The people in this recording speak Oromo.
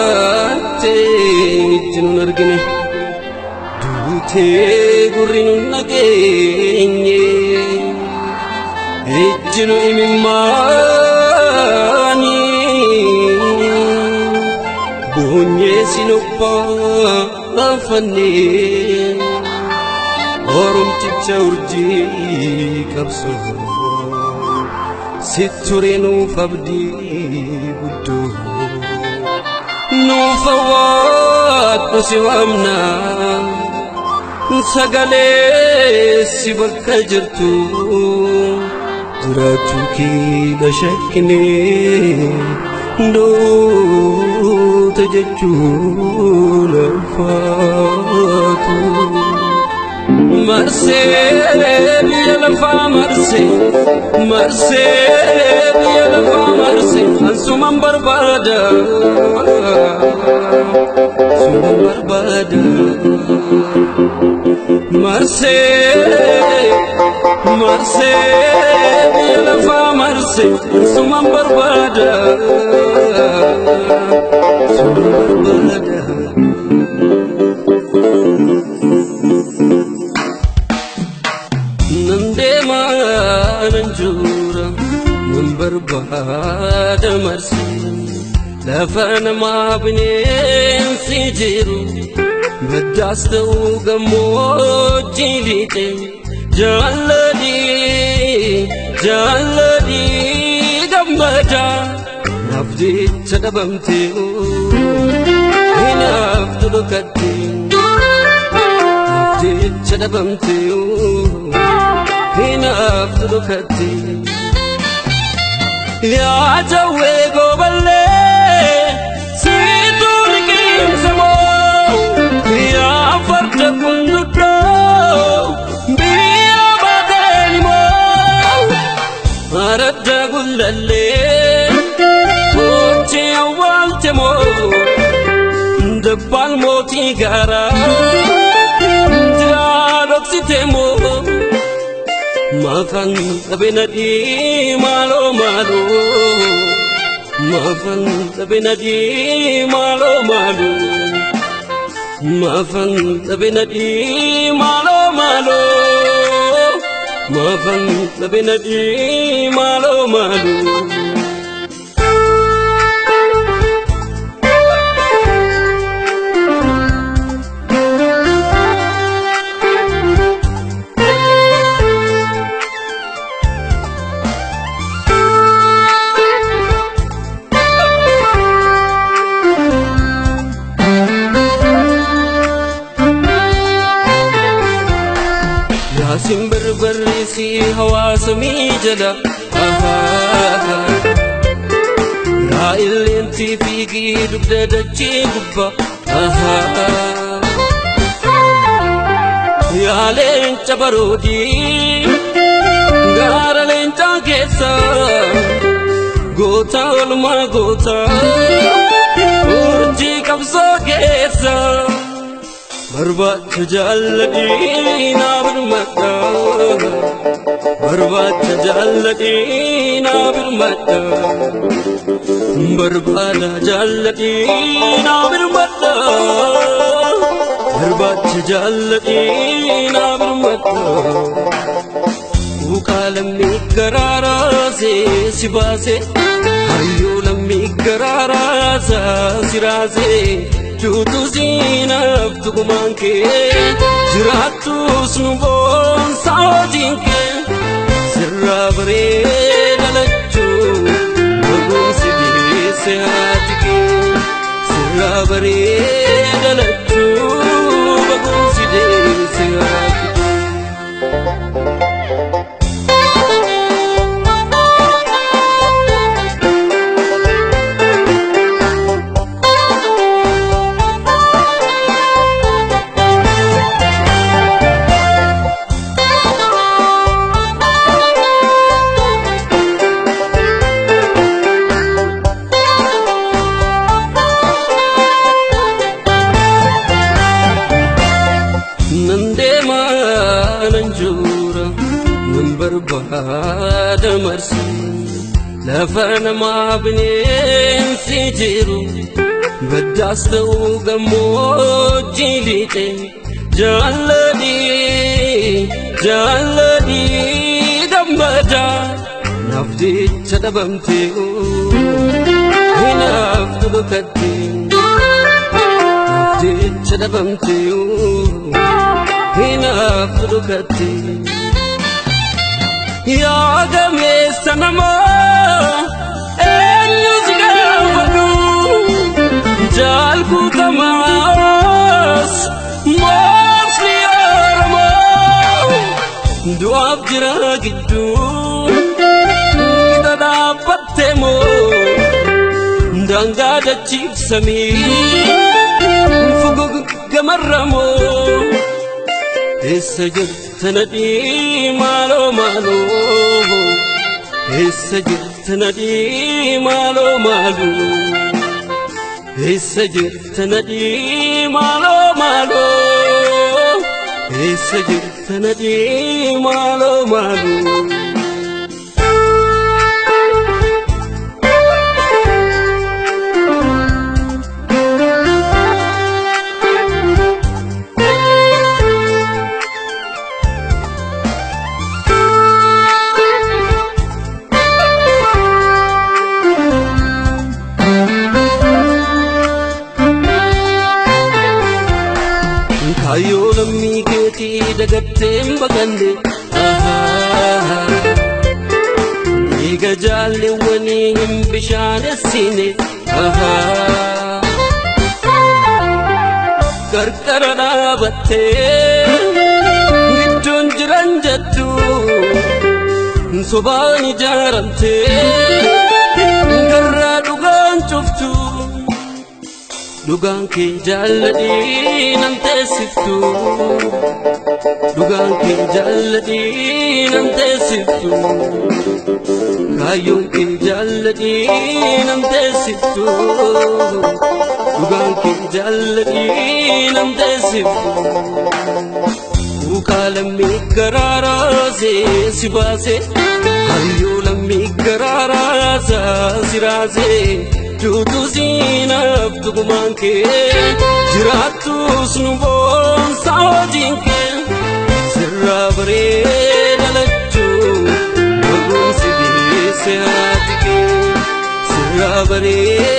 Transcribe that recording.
Jiraattee ijji nun argine, duutee gurri nun dhageenye, ijji nu imimmaanii boonyee sin obbaafannee oromticha urjii qabsoo si ture nuuf abdii guddoo nuuf awwaadhu si waamna sagalee si bakka jirtu jiraachuu keenya shakkine duute jechuun ulfaatu. Marsee biyya lafaa marsee, marsee biyya lafaa marsee, ansuman barbaada, suman barbaada. Marsee, marsee biyya lafaa marsee, ansuman barbaada, suman barbaada. Nan deema nan jura nan barbaada marsee lafa namaa bineensi jiru baddaas ta'uu gammoojjii lixe jaalladhii jaalladhii gammada naaf jecha dhabamtee hinaaftu dhokatte naaf jecha dhabamtee hinaaftu dhokatte. Yaa jawwee gooballee siitu liqimsa moo yaa farda gundudhoo biyya baateen moo aradda gullallee mootii awwaalte moo dabbaan mootii gaaraa jiraa dhoksite moo maafan dhabe nadhii maaloo maaloo maafan dhabe nadhii maaloo maaloo maafan dhabe nadhii maaloo maaloo maafan dhabe nadhii maaloo maaloo. Yaasin barbarreessi hawaasa miijala. Yaa illeentii fiigii dugda dachee gubbaa. Yaa leenca baroodii gaara leencaa keessa goota olmaa goota urjii qabsoo keessa. Barbaacha jaalladhii naa birmadha. Barbaacha jaalladhii naa birmadha. Barbaada jaalladhii naa birmadha. Barbaacha jaalladhii naa birmadha. Quuqaa lammii garaaraasee si baase. Hayyuu lammii garaaraasaa si raasee. Tuutu siinaaf tuqumaan kee jiraattus nu boonsaa hojiin kee sirraa baree dhalachuu barumsi geesse haati kee sirraa baree dhalachuu barumsi deesse haati kee. Nan deema nan jura nan barbaada marsee Lafa namaa bineensi jiru baddaas ta'uu gammoojjii lixe jaalladhii jaalladhii gammadaa naaf jecha dhabamtee hinaaftu dhokattee naaf jecha dhabamtee hinaaftu dhokattee. Yaa gameessa namaa eenyu si gaafadhu jaalkutamaas moomsni Oromoo du'aaf jira gidduu hidha dhaabbatte moo daangaa dachiifsamii fuguggamarra moo eessa jirta nadhii maaloo maaloo eessa jirta nadhii maaloo maaloo eessa jirta nadhii maaloo maaloo eessa jirta nadhii maaloo maaloo. Kaayyoo lammii keetii dagattee hin baqanne dhiiga jaalleewwanii hin bishaanessine qarqara dhaabattee gidduun jiran jettu sobaan ijaaramtee garraa dhugaan cuftu. Dhugaan kee jaalladhii nan teessiftu dhugaan kee jaalladhii nan teessiftu kaayyoon kee jaalladhii nan teessiftu dhugaan kee jaalladhii nan teessiftu. Kuukaa lammii garaaraasee si baasee hayyuu lammii garaaraasaa si raasee. Duutu siinaaf dhugumaan kee jiraattus nu boonsa hojiin kee sirraa bareeda lachuu barumsi geesse haati kee sirraa bareeda.